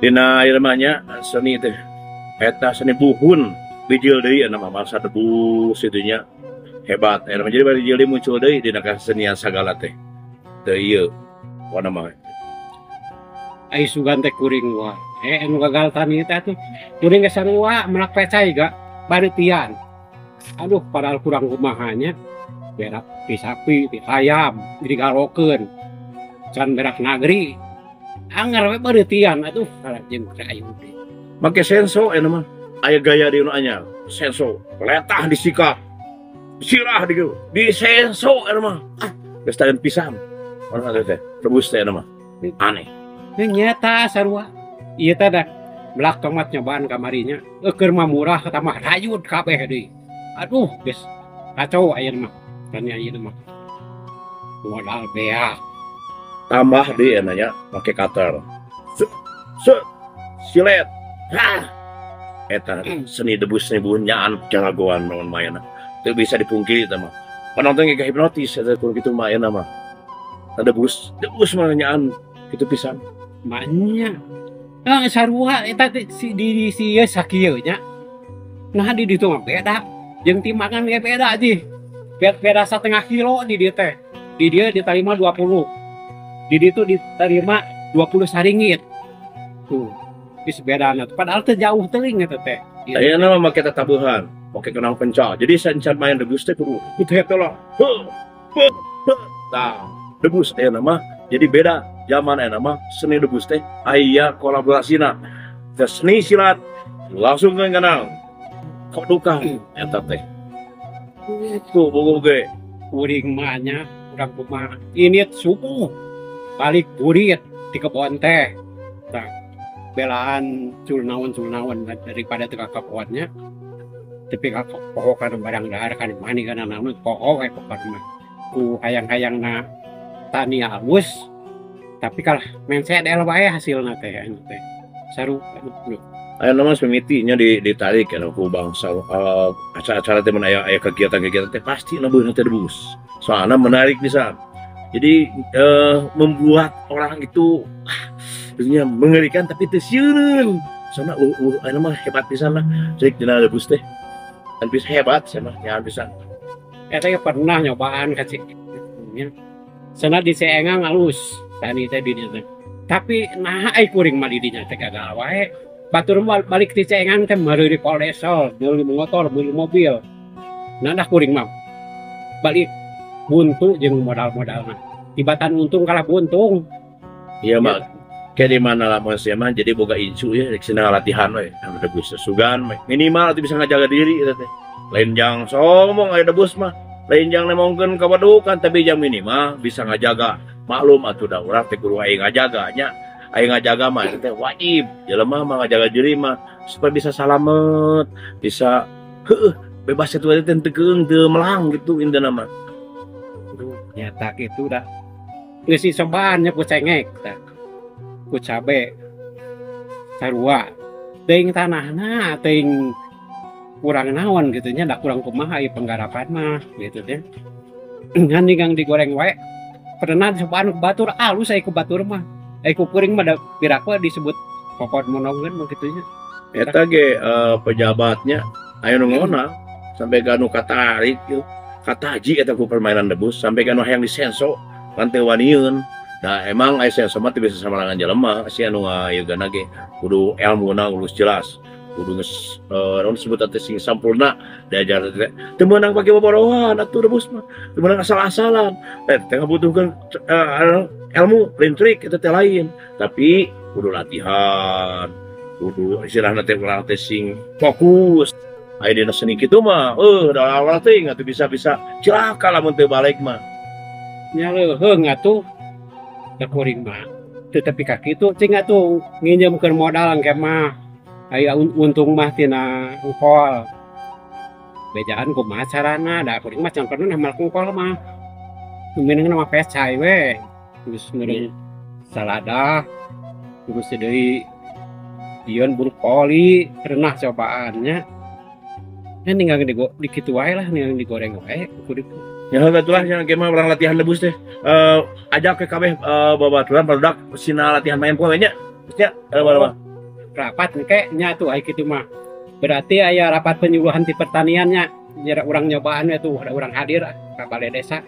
Dina ieu mah nya seni teh eta seni buhun bijil deui nama bangsa debus itu nya hebat. Eta mah jadi bari deui muncul deui dina kesenian sagala teh. Teu ieu pokona mah. Ai sugan teh kuring wae. Anu gagal tani teh atuh. Kuring ge sarua melak pecai ga bareuti. Aduh, padahal kurang kumaha nya. Berak ti sapi, ti hayam, digalokeun. Can berak nagri. Anger we bareutian atuh jeung ayu teh. Make senso eta mah. Aya gaya di nu anyar. Senso, letah disikat. Sirah di senso eta mah. Ah, geus taeun pisan. Orang teh rebus teh eta mah. Aneh. Nyata sarua. Ieu teh da melak tomat nyobaan kamarinya. Keur mah murah tambah rayud kabeh deui. Aduh, geus kacau ayeuna mah. Tani ayeuna mah. Modal beak. Tambah deui eta nya make cutter. Set, set, silet. Hah. Eta seni debus seni buhun nyaan jagoan naon mainna. Teu bisa dipungkiri eta mah. Penonton ge hipnotis eta kudu kitu mah ayeuna mah. Debus, debus mah nyaan kitu pisan. Maknya. Ah, sarua eta teh si di si ieu sakieu nya. Nah di ditu mah beda. Jeung timbangan ge beda ji. Beda 1,5 kilo di dieu teh. Di dieu diterima 20. Di ditu diterima 20 saringgit. Tuh. Geus bedana. Padahal teu jauh teuing eta teh. Ayeuna mah make tatabuhan, make kenang penca. Jadi sancan main debus teh kudu kitu eta lah. Heuh, heuh, heuh. Tah, debus ayeuna mah jadi beda. Zaman ayeuna mah seni debus teh aya kolaborasina. Teh seni silat langsung ke kenal. Kodukan eta teh. Tuh bogo ge. Kuring mah nya urang kumaha. Ini subuh balik burit di kebon teh. Tah, belaan culnaon-culnaon daripada teu ka kebonnya. Tapi ka poho kana barang dahar kana mani kana naon poho we pokona mah. Ku hayang-hayangna tani alus tapi kalah main sedel wae hasilna teh anu teh. Saru aduh. Ayeuna mah mimiti nya ditarik ya ku bangsa acara-acara teh mun aya aya kegiatan-kegiatan teh pasti neubeuhna teh debus. Soalna menarik pisan. Jadi membuat orang itu ah, mengerikan tapi teu sieun. Soalna ayeuna mah hebat pisan lah ceuk dina debus teh. Dan bisa hebat sia mah nyahan pisan. Eta ge pernah nyobaan ka cik. Cenah di Ciengang alus tani teh di dieu teh. Tapi naha ai kuring mah di dinya teh gagal wae. Batur balik ti Ciengang teh meuli kolesel, meuli motor, meuli mobil. Nah dah kuring mah balik buntu jeung modal-modalna. Tibatan untung kalah buntung. Iya mah kayak di mana lamun sia mah jadi boga incu ya rek cenah latihan we anu debus sugan minimal atuh bisa ngajaga diri eta teh. Lain jang sombong aya debus mah. Lain jang nemongkeun kabadukan tapi jang minimal bisa ngajaga. Maklum atuh da urang teh kudu aya ngajaga nya. Aya ngajaga mah eta teh wajib. Jelema mah ngajaga diri mah supaya bisa salamet, bisa heueuh bebas itu teh teu keung teu melang gitu intina mah. Nyata kitu dah. Geus dicobaan nya ku cengek tah. Ku cabe. Sarua. Teuing tanahna teuing kurang naon gitu nya da kurang kumaha ieu penggarapan mah gitu teh. Ngan ningang digoreng wae. Pernah dicobaan ku batur alus ai ku batur mah. Ai ku kuring mah da piraku disebut kokod monongeun mah kitu nya. Eta ge pejabatnya aya nu ngonang sampai ka nu katarik ieu. Kataji eta ku permainan debus sampai ka nu hayang disenso kan teu wanieun. Nah emang aya senso mah teu bisa samarangan jelema si anu ngayeugana ge kudu elmuna urus jelas. Kudu geus naon disebut teh sing sampurna diajar teh. Teu meunang pake boborohan atuh debus mah. Teu meunang asal-asalan. Teh ngabutuhkeun ilmu lain trik eta teh lain. Tapi kudu latihan, kudu istilahna teh urang teh sing fokus. Aya dina seni kitu mah, da awal teuing atuh bisa-bisa cilaka lamun teu balik mah. Nya leuheung atuh da kuring mah. Teu tepi ka kitu cing atuh nginjeumkeun modal engke mah. Aya untung mah tina engkol. Bejaan kumaha carana da kuring mah can pernah melek engkol mah. Mendingan mah pecai we. Geus meureun salada terus deui ieu brokoli pernah cobaannya. Ya ninggal di kitu wae lah ninggal digoreng wae kudu. Ya heuh atuh lah nya ge mah urang latihan debus teh. Ajak ke kabeh babaturan barudak sina latihan main poe nya. Nya, barudak. Rapat engke nya tuh, ai kitu mah. Berarti aya rapat penyuluhan di pertaniannya. Nyera urang nyobaan we tuh, ada urang hadir ka balai desa.